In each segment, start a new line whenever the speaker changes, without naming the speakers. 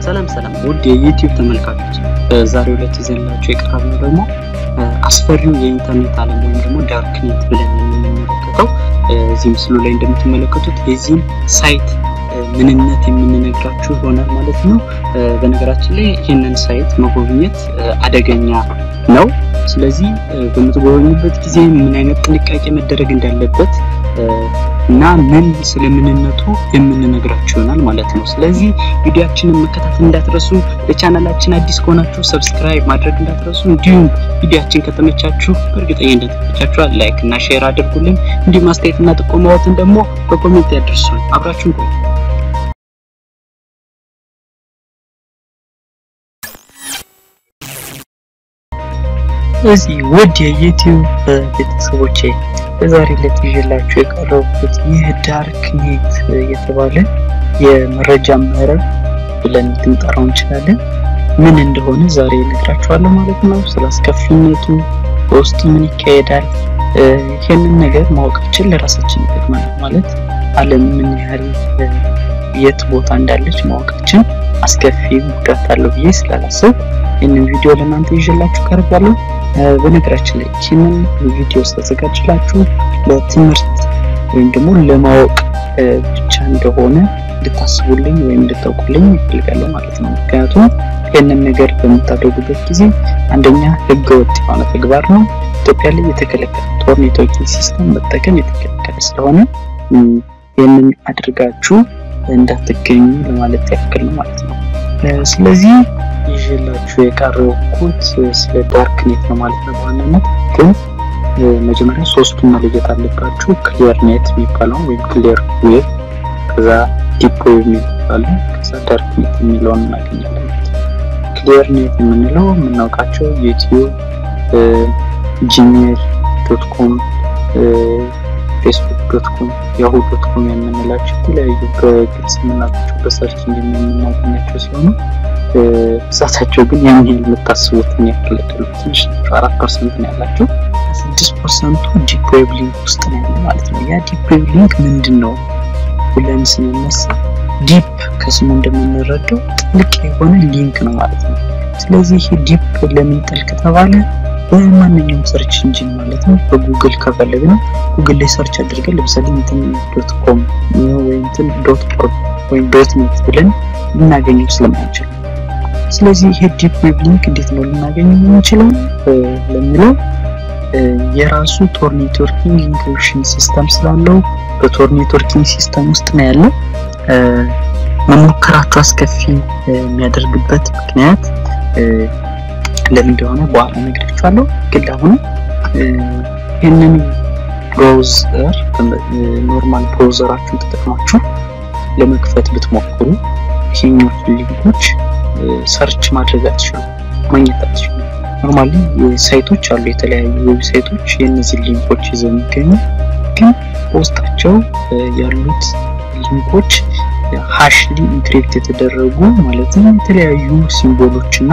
ሰላም ሰላም ውድ የዩቲዩብ ተመልካቾች፣ በዛሬው ዕለት ይዘንላችሁ የቀረብነው ደግሞ አስፈሪው የኢንተርኔት ዓለም ወይም ደግሞ dark net ብለን የምንመለከተው፣ እዚህ ምስሉ ላይ እንደምትመለከቱት የዚህን site ምንነት የምንነግራችሁ ይሆናል ማለት ነው። በነገራችን ላይ ይህንን site መጎብኘት አደገኛ ነው። ስለዚህ በምትጎበኙበት ጊዜ ምን አይነት ጥንቃቄ መደረግ እንዳለበት እና ምን ስለምንነቱ የምንነግራችሁ ይሆናል ማለት ነው። ስለዚህ ቪዲዮአችንን መከታተል እንዳትረሱ፣ ለቻናላችን አዲስ ከሆናችሁ subscribe ማድረግ እንዳትረሱ፣ እንዲሁም ቪዲዮአችን ከተመቻችሁ፣ በእርግጠኝነት እንደተመቻችሁ like እና share አድርጉልን፣ እንዲሁም አስተያየትና ጥቆማዎትን ደግሞ በ comment ያድርሱን። አብራችሁን ቆዩ።
እዚህ ውድ የዩቲዩብ ቤተሰቦቼ፣ በዛሬ ዕለት ይዤላችሁ የቀረብኩት ይህ dark net የተባለ የመረጃ መረብ ብለን ልንጠራው እንችላለን። ምን እንደሆነ ዛሬ እነግራችኋለሁ ማለት ነው። ስለ አስከፊነቱ፣ በውስጡ ምን ይካሄዳል፣ ይህንን ነገር ማወቃችን ለራሳችን ይጠቅማል። ማለት ዓለም ምን ያህል የት ቦታ እንዳለች ማወቃችን አስከፊ ጉዳት አለው ብዬ ስላላሰብ ይህንን ቪዲዮ ለእናንተ ይዤላችሁ ቀርቤያለሁ። በነገራችን ላይ ይህንን ቪዲዮ ሳዘጋጅላችሁ ለትምህርት ወይም ደግሞ ለማወቅ ብቻ እንደሆነ እንድታስቡልኝ ወይም እንድታውቁልኝ ይፈልጋለሁ ማለት ነው። ምክንያቱም ይህንን ነገር በምታደርጉበት ጊዜ አንደኛ ህገ ወጥ የሆነ ተግባር ነው። ኢትዮጵያ ላይ የተከለከለ፣ Tor networking system መጠቀም የተከለከለ ስለሆነ ይህንን አድርጋችሁ እንዳትገኙ ለማለት ያክል ነው ማለት ነው። ስለዚህ ይዤላችሁ የቀረብኩት ስለ dark net ነው ማለት ነው። በዋናነት ግን መጀመሪያ ሶስቱን መለየት አለባችሁ። Clear net የሚባለውን ወይም clear web፣ ከዛ deep web የሚባለው፣ ከዛ dark net የሚለውን እናገኛለን ማለት ነው። Clear net የምንለው የምናውቃቸው ዩቲዩብ፣ Gmail.com፣ Facebook.com፣ Yahoo.com የምንላቸው የተለያዩ በግልጽ የምናውቃቸው፣ በ search የምናገኛቸው ሲሆኑ ብዛታቸው ግን ያን ያህል የምታስቡትን ያክል አይደሉም። ትንሽ ናቸው። 4% ነው ያላቸው። 6%ቱ deep web link ውስጥ ነው ያለ ማለት ነው። ያ deep web link ምንድን ነው ብለን ስንነሳ deep ከስሙ እንደምንረዳው ጥልቅ የሆነ link ነው ማለት ነው። ስለዚህ ይሄ deep ለምን ጥልቅ ተባለ? በማንኛውም search engine ማለት ነው፣ በጉግል ከፈለግነው ጉግል ላይ search አድርገን ለምሳሌ እንትን .com ወይ እንትን .org ወይም .net ብለን ልናገኘው ስለማንችል፣ ስለዚህ ይሄ deep web link እንዴት ነው ልናገኘው የምንችለው ለሚለው የራሱ Tor networking encryption system ስላለው በ Tor networking system ውስጥ ነው ያለው። መሞከራችሁ አስከፊ የሚያደርግበት ምክንያት ለምን እንደሆነ በኋላ እነግራችኋለሁ። ግን አሁን ይህንን browser፣ normal browser ኣችሁን ተጠቅማችሁ ለመክፈት ብትሞክሩ ይሄኞቹ link ኦች search ማድረግ አትችሉም፣ ማግኘት አትችሉም። Normally site ኦች አሉ፣ የተለያዩ website ኦች የእነዚህ link ኦች ይዘው የሚገኙ፣ ግን በውስጣቸው ያሉት link ኦች hashly encrypt የተደረጉ፣ ማለትም የተለያዩ symbol ኦች እና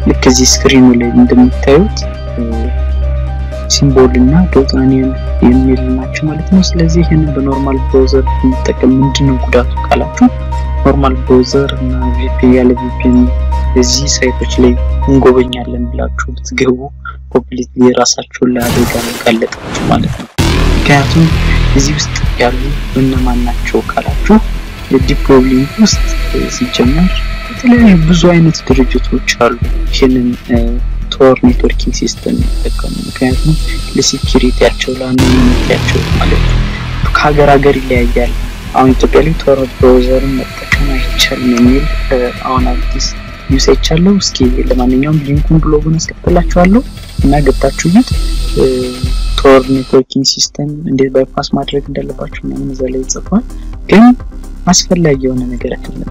ልክ እዚህ screen ኑ ላይ እንደምታዩት symbol እና .onion የሚል ናቸው ማለት ነው። ስለዚህ ይህንን በ normal browser ብንጠቀም ምንድነው ጉዳቱ ካላችሁ፣ normal browser እና VPN፣ ያለ VPN እዚህ site ኦች ላይ እንጎበኛለን ብላችሁ ብትገቡ completely ራሳችሁን ለአደጋ መጋለጣችሁ ማለት ነው። ምክንያቱም እዚህ ውስጥ ያሉ እነማን ናቸው ካላችሁ፣ የ deep web link ውስጥ ሲጀመር የተለያዩ ብዙ አይነት ድርጅቶች አሉ ይህንን Tor networking system የሚጠቀሙ። ምክንያቱም ለ security ያቸው፣ ለ anonymity ያቸው ማለት ነው። ከሀገር ሀገር ይለያያል። አሁን ኢትዮጵያ ላይ Tor browser ን መጠቀም አይቻልም የሚል አሁን አዲስ news አይቻለሁ። እስኪ ለማንኛውም link ኡን blog ኡን አስቀምጥላችኋለሁ እና ገብታችሁ እዩት። Tor networking system እንዴት bypass ማድረግ እንዳለባችሁ ምናምን እዛ ላይ ይጽፏል። ግን አስፈላጊ የሆነ ነገር አይደለም።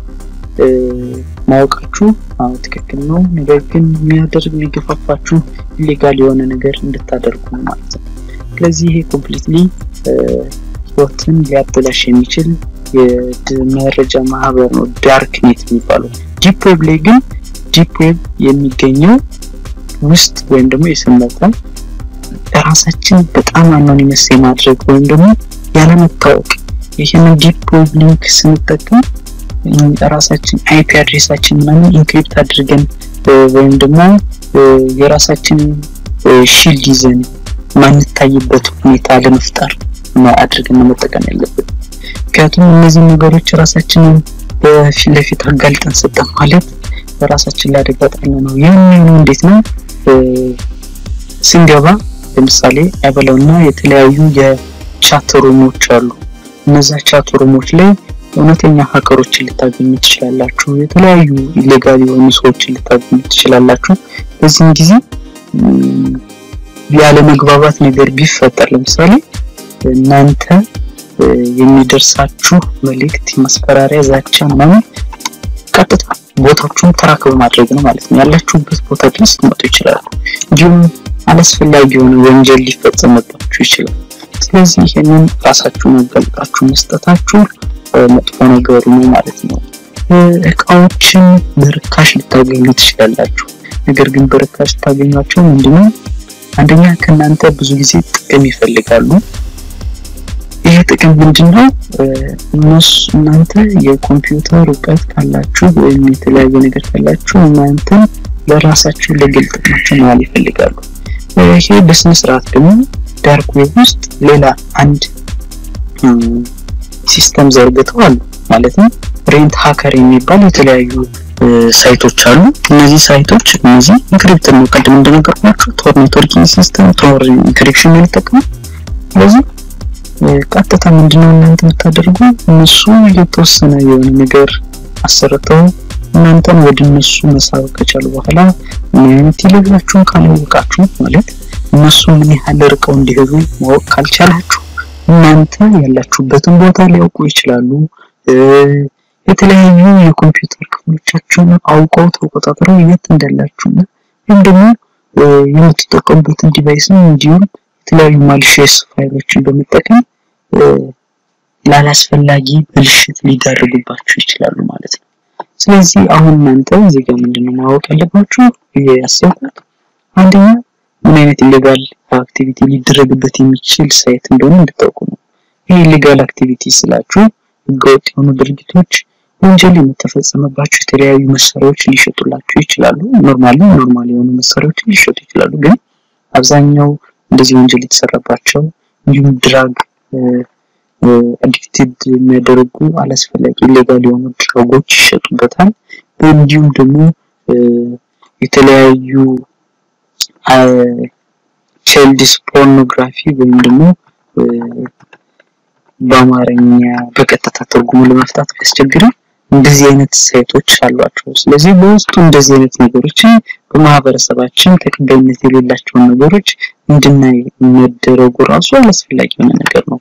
ማወቃችሁ አዎ ትክክል ነው። ነገር ግን የሚያደርግ የሚገፋፋችሁ illegal የሆነ ነገር እንድታደርጉ ነው ማለት ነው። ስለዚህ ይሄ completely ህይወትን ሊያበላሽ የሚችል የመረጃ ማህበር ነው dark net የሚባለው። Deep web ላይ ግን deep web የሚገኘው ውስጥ ወይም ደግሞ የሰመጠ፣ ራሳችን በጣም anonymous የማድረግ ወይም ደግሞ ያለመታወቅ፣ ይህንን deep web link ስንጠቀም ራሳችን IP address ኣችን ምናምን encrypt አድርገን ወይም ደግሞ የራሳችን shield ይዘን ማንታይበት ሁኔታ ለመፍጠር ነው አድርገን መጠቀም ያለብን። ምክንያቱም እነዚህ ነገሮች ራሳችንን በፊት ለፊት አጋልጠን ሰጠን ማለት ራሳችን ላይ አደጋ ጣልን ነው። የሚሆነው እንዴት ነው? ስንገባ ለምሳሌ አይበለውና የተለያዩ የ chat room ኦች አሉ። እነዛ chat room ኦች ላይ እውነተኛ hacker ኦችን ልታገኙ ትችላላችሁ። የተለያዩ illegal የሆኑ ሰዎችን ልታገኙ ትችላላችሁ። በዚህም ጊዜ ያለ መግባባት ነገር ቢፈጠር ለምሳሌ እናንተ የሚደርሳችሁ መልእክት ማስፈራሪያ፣ ዛቻ ምናምን ቀጥታ ቦታችሁን track በማድረግ ነው ማለት ነው። ያላችሁበት ቦታ ድረስ ሊመጡ ይችላሉ። እንዲሁም አላስፈላጊ የሆነ ወንጀል ሊፈጸምባችሁ ይችላል። ስለዚህ ይሄንን ራሳችሁን አጋልጣችሁ መስጠታችሁ መጥፎ ነገሩ ነው ማለት ነው። እቃዎችን በርካሽ ልታገኙ ትችላላችሁ። ነገር ግን በርካሽ ታገኟቸው ምንድነው? አንደኛ ከናንተ ብዙ ጊዜ ጥቅም ይፈልጋሉ። ይሄ ጥቅም ምንድነው? እነሱ እናንተ የኮምፒውተር እውቀት ካላችሁ ወይም የተለያየ ነገር ካላችሁ እናንተ ለራሳችሁ ለግል ጥቅማቸው ማዋል ይፈልጋሉ። ይሄ በስነ ስርዓት ደግሞ dark web ውስጥ ሌላ አንድ system ዘርግተዋል ማለት ነው። rent hacker የሚባል የተለያዩ site ኦች አሉ። እነዚህ site ኦች እነዚህ encrypt ነው፣ ቅድም እንደነገርኳችሁ Tor networking system፣ Tor encryption ነው የሚጠቀሙ። ስለዚህ ቀጥታ ምንድነው እናንተ የምታደርጉ እነሱ የተወሰነ የሆነ ነገር አሰርተው እናንተን ወደ እነሱ መሳብ ከቻሉ በኋላ ምን አይነት level ኣችሁን ካላወቃችሁ ማለት እነሱ ምን ያህል ርቀው እንዲሄዱ ማወቅ ካልቻላችሁ እናንተ ያላችሁበትን ቦታ ሊያውቁ ይችላሉ። የተለያዩ የኮምፒውተር ክፍሎቻችሁን አውቀው ተቆጣጥረው የት እንዳላችሁና ወይም ደግሞ የምትጠቀሙበትን device ነው እንዲሁም የተለያዩ malicious ፋይሎችን በመጠቀም ላላስፈላጊ ብልሽት ሊዳርጉባችሁ ይችላሉ ማለት ነው። ስለዚህ አሁን እናንተ እዚህ ጋር ምንድነው ማወቅ ያለባችሁ ያሰብኩት አንደኛ ምን አይነት illegal activity ሊደረግበት የሚችል site እንደሆነ እንድታውቁ ነው። ይሄ illegal activity ስላችሁ ህገወጥ የሆኑ ድርጊቶች፣ ወንጀል የተፈጸመባቸው የተለያዩ መሳሪያዎች ሊሸጡላችሁ ይችላሉ። normally normal የሆኑ መሳሪያዎች ሊሸጡ ይችላሉ። ግን አብዛኛው እንደዚህ ወንጀል የተሰራባቸው እንዲሁም drug addicted የሚያደርጉ አላስፈላጊ illegal የሆኑ drug ኦች ይሸጡበታል። እንዲሁም ደግሞ የተለያዩ child's pornography ወይም ደግሞ በአማርኛ በቀጥታ ትርጉሙ ለመፍታት ቢያስቸግርም እንደዚህ አይነት site ኦች አሏቸው። ስለዚህ በውስጡ እንደዚህ አይነት ነገሮችን በማህበረሰባችን ተቀባይነት የሌላቸውን ነገሮች እንድናይ መደረጉ ራሱ አላስፈላጊ የሆነ ነገር ነው።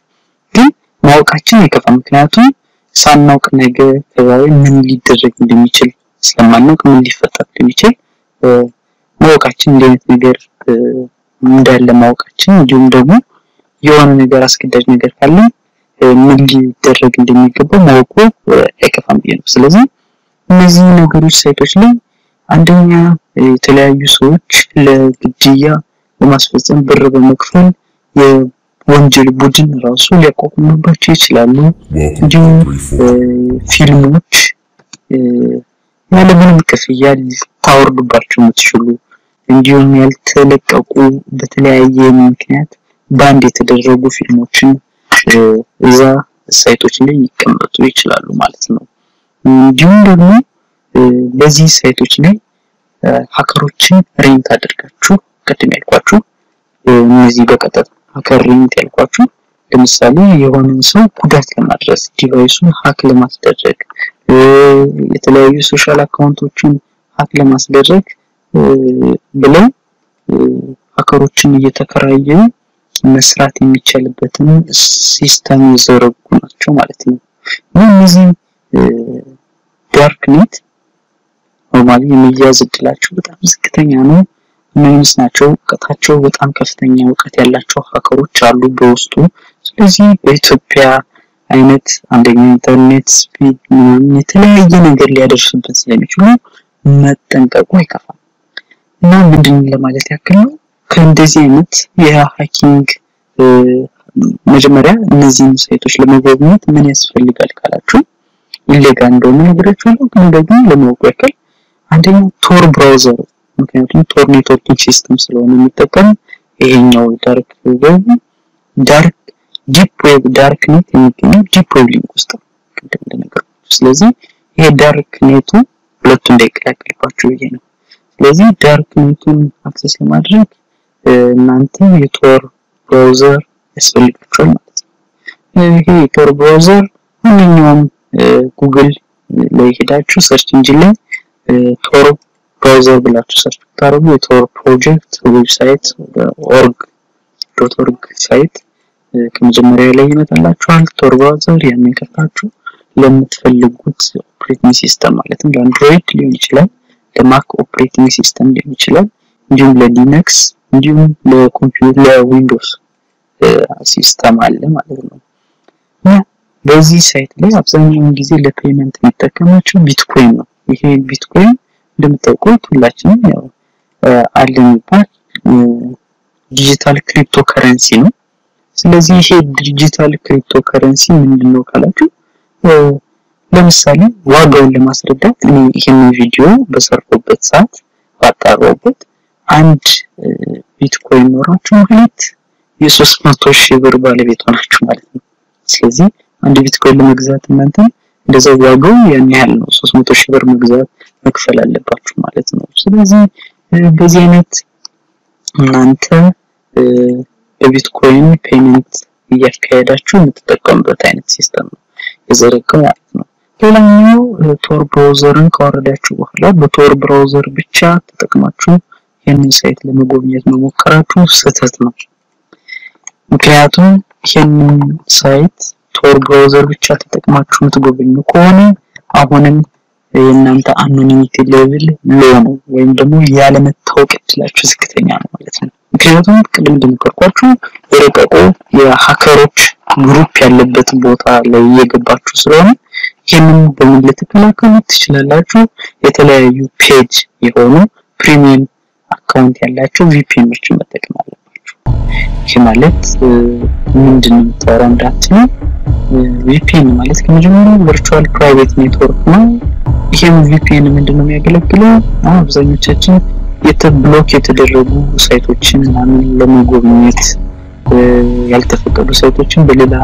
ግን ማወቃችን አይከፋም። ምክንያቱም ሳናውቅ ነገ ከዛሬ ምን ሊደረግ እንደሚችል ስለማናውቅ ምን ሊፈጠር እንደሚችል ማወቃችን እንዲህ አይነት ነገር እንዳለ ማወቃችን እንዲሁም ደግሞ የሆነ ነገር አስገዳጅ ነገር ካለ ምን ሊደረግ እንደሚገባው ማወቁ አይከፋም ብዬ ነው። ስለዚህ እነዚህ ነገሮች site ኦች ላይ አንደኛ የተለያዩ ሰዎች ለግድያ ለማስፈጸም ብር በመክፈል የወንጀል ቡድን ራሱ ሊያቋቁሙባቸው ይችላሉ። እንዲሁም ፊልሞች ያለምንም ክፍያ ልታወርዱባቸው የምትችሉ እንዲሁም ያልተለቀቁ በተለያየ ምክንያት banned የተደረጉ ፊልሞችን እዛ site ኦች ላይ ይቀመጡ ይችላሉ ማለት ነው። እንዲሁም ደግሞ በዚህ site ኦች ላይ hacker ኦችን rent አድርጋችሁ ቅድም ያልኳችሁ እነዚህ በቀጥታ hacker rent ያልኳችሁ ለምሳሌ የሆነን ሰው ጉዳት ለማድረስ device ኡን hack ለማስደረግ የተለያዩ social account ኦችን hack ለማስደረግ ብለው hacker ኦችን እየተከራዩ መስራት የሚቻልበትን system የዘረጉ ናቸው ማለት ነው። እነዚህ dark net normally የመያዝ እድላቸው በጣም ዝቅተኛ ነው። anonymous ናቸው። እውቀታቸው በጣም ከፍተኛ እውቀት ያላቸው hacker ኦች አሉ በውስጡ። ስለዚህ በኢትዮጵያ አይነት አንደኛ ኢንተርኔት speed ምናምን የተለያየ ነገር ሊያደርሱበት ስለሚችሉ መጠንቀቁ አይከፋም። እና ምንድን ለማለት ያክል ነው ከእንደዚህ አይነት የ hacking መጀመሪያ እነዚህን site ኦች ለመጎብኘት ምን ያስፈልጋል ካላችሁ
illegal እንደሆነ ነግራችኋለሁ። ግን ደግሞ ለማወቅ ያክል አንደኛው Tor browser፣ ምክንያቱም Tor networking system ስለሆነ የሚጠቀም ይሄኛው dark web dark deep web dark net የሚገኘው deep web link ውስጥ ነው፣ ቅድም እንደነገርኳችሁ። ስለዚህ ይሄ dark net ኡ ሁለቱ እንዳይቀላቀልባችሁ ብዬ ነው። ስለዚህ dark net ኡን access ለማድረግ እናንተ የ Tor browser ያስፈልጋችኋል ማለት ነው። ይሄ የ Tor browser ማንኛውም ጉግል ላይ ሄዳችሁ search engine ላይ Tor browser ብላችሁ search ብታደርጉ የ Tor project website org dot org site ከመጀመሪያ ላይ ይመጣላችኋል። Tor browser ያንን ከፍታችሁ ለምትፈልጉት operating system ማለትም ለ Android ሊሆን ይችላል፣ ለ Mac operating system ሊሆን ይችላል፣ እንዲሁም ለ Linux እንዲሁም ለኮምፒውተር ለ Windows system አለ ማለት ነው። እና በዚህ site ላይ አብዛኛውን ጊዜ ለ payment የሚጠቀማቸው ቢትኮይን ነው። ይሄ ቢትኮይን እንደምታውቁት ሁላችንም ያው አለ የሚባል digital cryptocurrency ነው። ስለዚህ ይሄ digital cryptocurrency ምንድነው ካላችሁ፣ ለምሳሌ ዋጋውን ለማስረዳት እኔ ይሄንን ቪዲዮ በሰራሁበት ሰዓት ባጣራሁበት አንድ ቢትኮይን ኖራችሁ ማለት የ300,000 ብር ባለቤት ሆናችሁ ማለት ነው። ስለዚህ አንድ ቢትኮይን ለመግዛት እናንተ እንደዛው ዋጋው ያን ያህል ነው፣ 300,000 ብር መግዛት መክፈል አለባችሁ ማለት ነው። ስለዚህ በዚህ አይነት እናንተ በ bitcoin payment እያካሄዳችሁ የምትጠቀሙበት አይነት system ነው የዘረጋው ማለት ነው። ሌላኛው Tor browser ን ካወረዳችሁ በኋላ በ Tor browser ብቻ ተጠቅማችሁ ይህንን site ለመጎብኘት መሞከራችሁ ስህተት ነው። ምክንያቱም ይህንን site Tor browser ብቻ ተጠቅማችሁ የምትጎበኙ ከሆነ አሁንም የእናንተ anonymity level low ነው፣ ወይም ደግሞ ያለመታወቅ እድላችሁ ዝቅተኛ ነው ማለት ነው። ምክንያቱም ቅድም እንደነገርኳችሁ የረቀቁ የ hacker ኦች group ያለበት ቦታ ላይ እየገባችሁ ስለሆነ ይህንን በምን ልትከላከሉ ትችላላችሁ? የተለያዩ paid የሆኑ premium account ያላቸው VPN ኖችን መጠቀም አለባችሁ። ይህ ማለት ምንድን ነው የምታወራው እንዳትሉ፣ VPN ማለት ከመጀመሪያው virtual private network ነው። ይህም VPN ምንድን ነው የሚያገለግለው? አብዛኞቻችን block የተደረጉ site ኦችን ምናምን ለመጎብኘት ያልተፈቀዱ site ኦችን በሌላ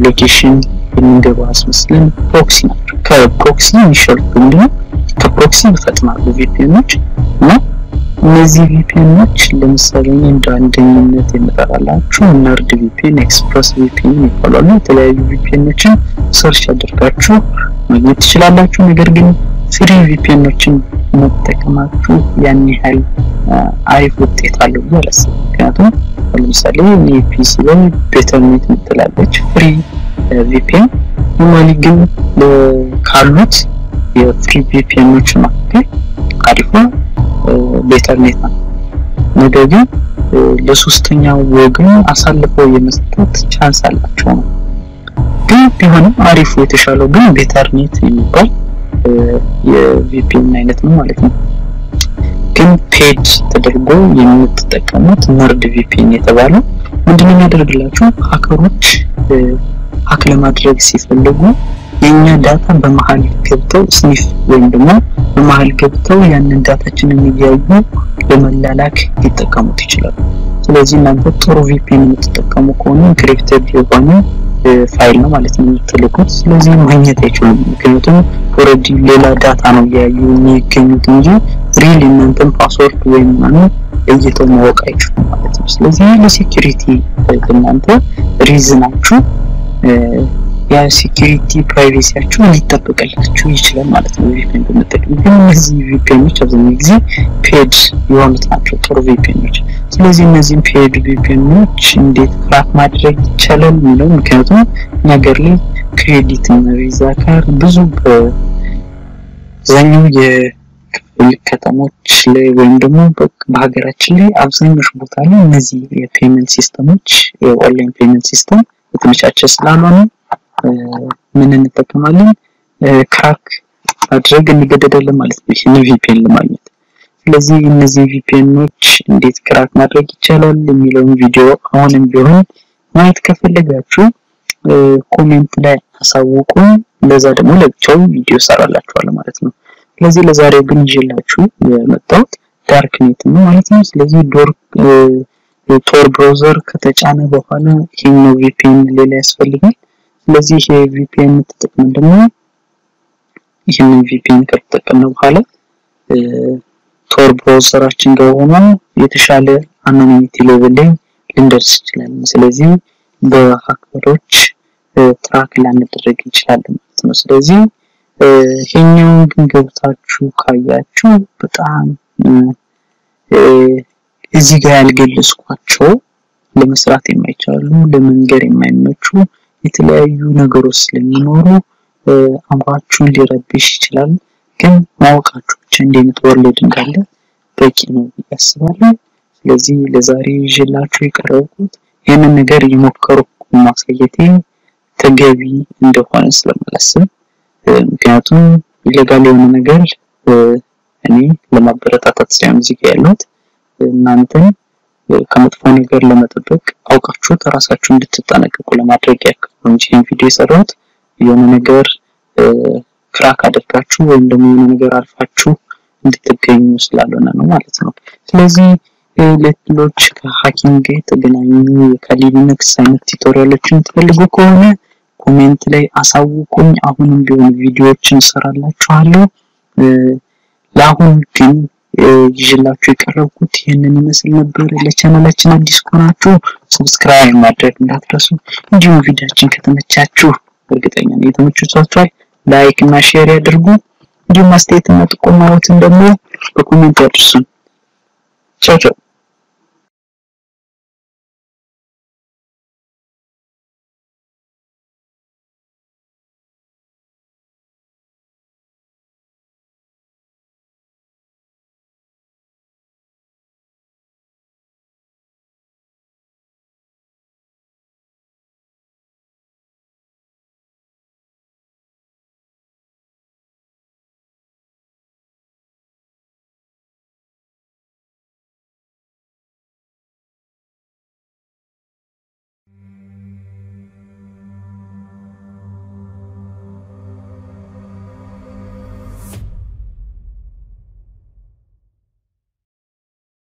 location የምንገባ አስመስለን proxy ናቸው። ከ proxy የሚሻሉት ምንድነው? ከ proxy ይፈጥናሉ VPN ኖች። እና እነዚህ VPN ኖች ለምሳሌ እንደ አንደኝነት የምጠራላችሁ NordVPN፣ ExpressVPN ይባላሉ። የተለያዩ VPN ኖችን search አድርጋችሁ ማግኘት ትችላላችሁ። ነገር ግን free VPN ኖችን መጠቀማችሁ ያን ያህል አሪፍ ውጤት አለው ብዬ አላስብም። ምክንያቱም ለምሳሌ እኔ PC ላይ Betternet የምትላለች free VPN፣ normally ግን ካሉት የ free VPN ኖች መካከል አሪፏ Betternet ነው። ነገር ግን ለሶስተኛው ወገን አሳልፈው የመስጠት chance አላቸው ነው። ግን ቢሆንም አሪፉ የተሻለው ግን Betternet የሚባል የ VPN አይነት ነው ማለት ነው። ግን paid ተደርጎ የምትጠቀሙት NordVPN የተባለው ምንድነው የሚያደርግላችሁ? hacker ኦች hack ለማድረግ ሲፈልጉ የኛ data በመሃል ገብተው sniff ወይም ደግሞ በመሃል ገብተው ያንን data ችንን እያዩ ለመላላክ ሊጠቀሙት ይችላሉ። ስለዚህ እናንተ ጥሩ VPN የምትጠቀሙ ከሆነ encrypted የሆነ ፋይል ነው ማለት ነው የምትልኩት። ስለዚህ ማግኘት አይችሉም። ምክንያቱም already ሌላ data ነው እያዩ የሚገኙት እንጂ real የእናንተን password ወይም ምናምን ለይተው ማወቅ አይችሉም ማለት ነው። ስለዚህ ለ security እናንተ reason ኣችሁ ያ security privacy ያችሁ ሊጠበቅላችሁ ይችላል ማለት ነው VPN በመጠቀም። ግን እነዚህ VPN ኖች አብዛኛው ጊዜ paid የሆኑት ናቸው ጥሩ VPN ኖች። ስለዚህ እነዚህን paid VPN ኖች እንዴት crack ማድረግ ይቻላል የሚለው፣ ምክንያቱም እኛ ሀገር ላይ credit እና Visa card ብዙ በአብዛኛው የክፍል ከተሞች ላይ ወይም ደግሞ በሀገራችን ላይ አብዛኞቹ ቦታ ላይ እነዚህ የ payment system ኦች የ online payment system የተመቻቸ ስላልሆነ ምን እንጠቀማለን? crack ማድረግ እንገደዳለን ማለት ነው ይህን VPN ለማግኘት። ስለዚህ እነዚህ VPN ኖች እንዴት crack ማድረግ ይቻላል የሚለውን ቪዲዮ አሁንም ቢሆን ማየት ከፈለጋችሁ comment ላይ አሳውቁን። ለዛ ደግሞ ለብቻው ቪዲዮ ሰራላችኋለሁ ማለት ነው። ስለዚህ ለዛሬው ግን ይዤላችሁ የመጣሁት darknet ነው ማለት ነው። ስለዚህ Tor browser ከተጫነ በኋላ ይሄኛው VPN ሌላ ያስፈልጋል። ስለዚህ ይሄ VPN ተጠቅመን ደግሞ ይሄንን VPN ከተጠቀምን በኋላ Tor browser ኣችን ጋር ሆኖ የተሻለ anonymity level ላይ ልንደርስ እንችላለን። ስለዚህ በ hacker ኦች track ላንደረግ እንችላለን ማለት ነው። ስለዚህ ይሄኛውን ግን ገብታችሁ ካያችሁ በጣም እዚህ ጋር ያልገለጽኳቸው ለመስራት የማይቻሉ፣ ለመንገር የማይመቹ የተለያዩ ነገሮች ስለሚኖሩ አእምሯችሁን ሊረብሽ ይችላል። ግን ማወቃችሁ ብቻ እንዲህ አይነት world እንዳለ በቂ ነው ብዬ አስባለሁ። ስለዚህ ለዛሬ ይዤላችሁ የቀረብኩት ይህንን ነገር እየሞከርኩ ማሳየቴ ተገቢ እንደሆነ ስለማላስብ፣ ምክንያቱም illegal የሆነ ነገር እኔ ለማበረታታት ሳይሆን እዚህ ጋር ያለሁት እናንተን ከመጥፎ ነገር ለመጠበቅ፣ አውቃችሁት ራሳችሁ እንድትጠነቀቁ ለማድረግ ያክል ነው እንጂ ይህን ቪዲዮ የሰራሁት የሆነ ነገር crack አድርጋችሁ ወይም ደግሞ የሆነ ነገር አልፋችሁ እንድትገኙ ስላልሆነ ነው ማለት ነው። ስለዚህ ሌሎች ከ hacking ጋር የተገናኙ የ Kali Linux አይነት tutorial ኦችን ትፈልጉ ከሆነ comment ላይ አሳውቁኝ። አሁንም ቢሆን ቪዲዮዎችን እሰራላችኋለሁ። ለአሁን ግን ይዤላችሁ የቀረብኩት ይህንን ይመስል ነበር። ለቻናላችን አዲስ ከሆናችሁ subscribe ማድረግ እንዳትረሱ። እንዲሁም ቪዲዮአችን ከተመቻችሁ፣ እርግጠኛ ነኝ የተመቻችኋል፣ like እና share ያድርጉ። እንዲሁም አስተያየትና ጥቆማዎትን ደግሞ በ comment ያድርሱን። ቻው ቻው።